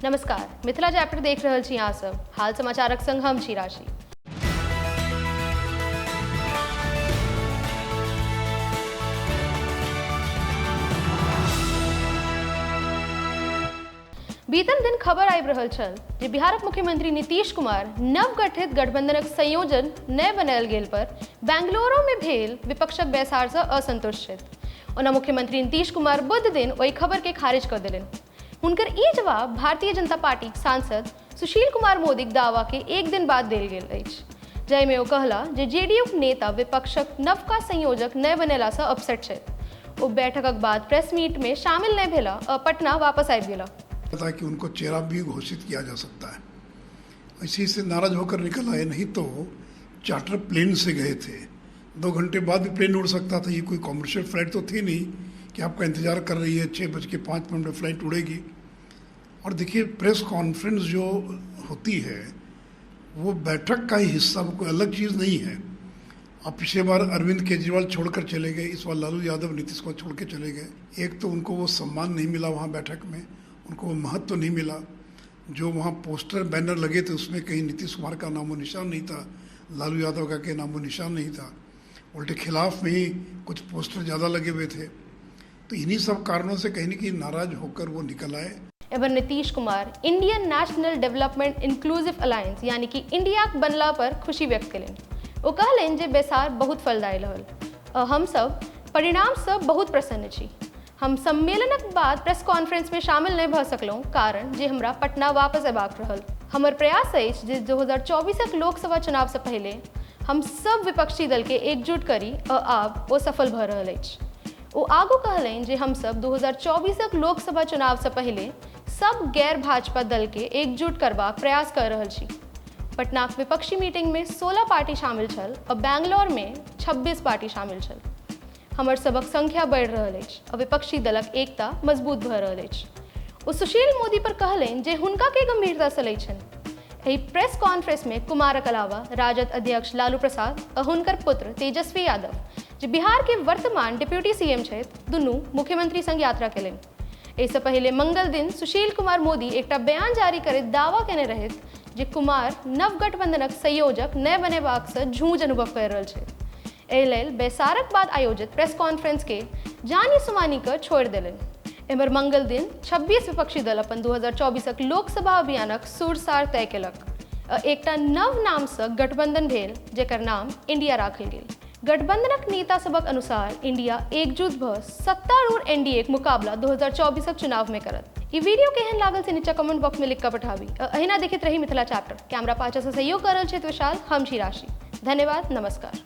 नमस्कार, मिथिला चैप्टर देख रहल छी अहाँ सब। हाल समाचारक संग हम छी राशि। बीतल दिन खबर आबि रहल छल जे बिहारक मुख्यमंत्री नीतीश कुमार नवगठित गठबंधनक संयोजन नहि बनायल गेल पर बेंगलुरु में भेल विपक्षक बैसारसँ असंतुष्ट छथि। ओना मुख्यमंत्री नीतीश कुमार बुध दिन ओहि खबर के खारिज कऽ देलनि। हुनकर ई जवाब भारतीय जनता पार्टीक सांसद सुशील कुमार मोदीक दावा के एक दिन बाद देल गेल अछि, जाहिमे ओ कहला जे जेडीयूक नेता विपक्षक नवका संयोजक नहि बनेलासँ अपसेट छथि। ओ बैठकक बाद प्रेस मीट में शामिल नहि भेला आ पटना वापस आबि गेला। था कि उनको चेहरा भी घोषित किया जा सकता है, इसी से नाराज होकर निकल आए, नहीं तो चार्टर प्लेन से गए थे, 2 घंटे बाद भी प्लेन उड़ सकता था। ये कोई कॉमर्शियल फ्लाइट तो थी नहीं कि आपका इंतज़ार कर रही है, 6:05 में फ्लाइट उड़ेगी। और देखिए, प्रेस कॉन्फ्रेंस जो होती है वो बैठक का ही हिस्सा, वो कोई अलग चीज़ नहीं है। अब पिछले बार अरविंद केजरीवाल छोड़कर चले गए, इस बार लालू यादव नीतीश कुमार छोड़ के चले गए। एक तो उनको वो सम्मान नहीं मिला वहाँ बैठक में, उनको वो महत्व नहीं मिला। जो वहाँ पोस्टर बैनर लगे थे उसमें कहीं नीतीश कुमार का नामो निशान नहीं था, लालू यादव का के नामो निशान नहीं था, उल्टे खिलाफ में ही कुछ पोस्टर ज़्यादा लगे हुए थे। तो इन्हीं सब कारणों से कहीं ना कहीं नाराज होकर वो निकल आए। एवं Nitish Kumar Indian National Development Inclusive Alliance यानी कि इंडिया बनला पर खुशी व्यक्त कयलनि। ओ कहलनि जे बैसार बहुत फलदायी रहल आ हमसब परिणामसँ बहुत प्रसन्न छी। हम सम्मेलनक बाद प्रेस कॉन्फ्रेंस में शामिल नहि भऽ सकलहुँ, कारण जे हमरा पटना वापस अयबाक रहल। हमर प्रयास अछि जे 2024 लोकसभा चुनावसँ पहिले हम सब विपक्षी दलके एकजुट करी आ आब ओ सफल भऽ रहल अछि। ओ आगू कहलनि जे हमसब 2024 लोकसभा चुनावसँ पहिले सब गैर भाजपा दलके एकजुट करबाक प्रयास कऽ रहल छी। पटनाक विपक्षी मीटिंग में 16 पार्टी शामिल छल आ बैंगलोर में 26 पार्टी शामिल छल। हमर सबक संख्या बढ़ि रहल अछि आ विपक्षी दलक एकता मजबूत भऽ रहल अछि। ओ सुशील मोदी पर कहलनि जे हुनका के गंभीरतासँ लै छनि। एहि प्रेस कॉन्फ्रेंस में कुमारक अलावा राजद अध्यक्ष लालू प्रसाद आ हुनकर पुत्र तेजस्वी यादव, जे बिहार के वर्तमान डिप्यूटी सीएम छथि, दुनू मुख्यमंत्री संग यात्रा केलनि। एहिसँ पहिले मंगल दिन सुशील कुमार मोदी एकटा बयान जारी करैत दावा केने रहथि जे कुमार नव गठबंधनक संयोजक नहि बनेबाकसँ झूझ अनुभव करि रहल छथि। एहि लेल बैसारक बाद आयोजित प्रेस कॉन्फ्रेंस के जानी सुमानी कऽ छोड़ि देलनि। एम्हर मंगल दिन 26 विपक्षी दल अपन 2024 लोकसभा अभियानक सुरसार तय केलक आ एकटा नव नामसँ गठबंधन भेल, जेकर नाम इंडिया राखल गेल। गठबंधनक नेता सभक अनुसार इंडिया एकजुट भऽ सत्तारूढ़ एनडीए के मुकाबला 2024 चुनाव में करत। ई वीडियो केहन लागल से नीचा कमेंट बॉक्स में लिख कऽ पठाबी। अहिना देखैत रही मिथिला चैप्टर। कैमरा पाछा से सहयोग कर रहल छथि विशाल, हम छी राशि। धन्यवाद, नमस्कार।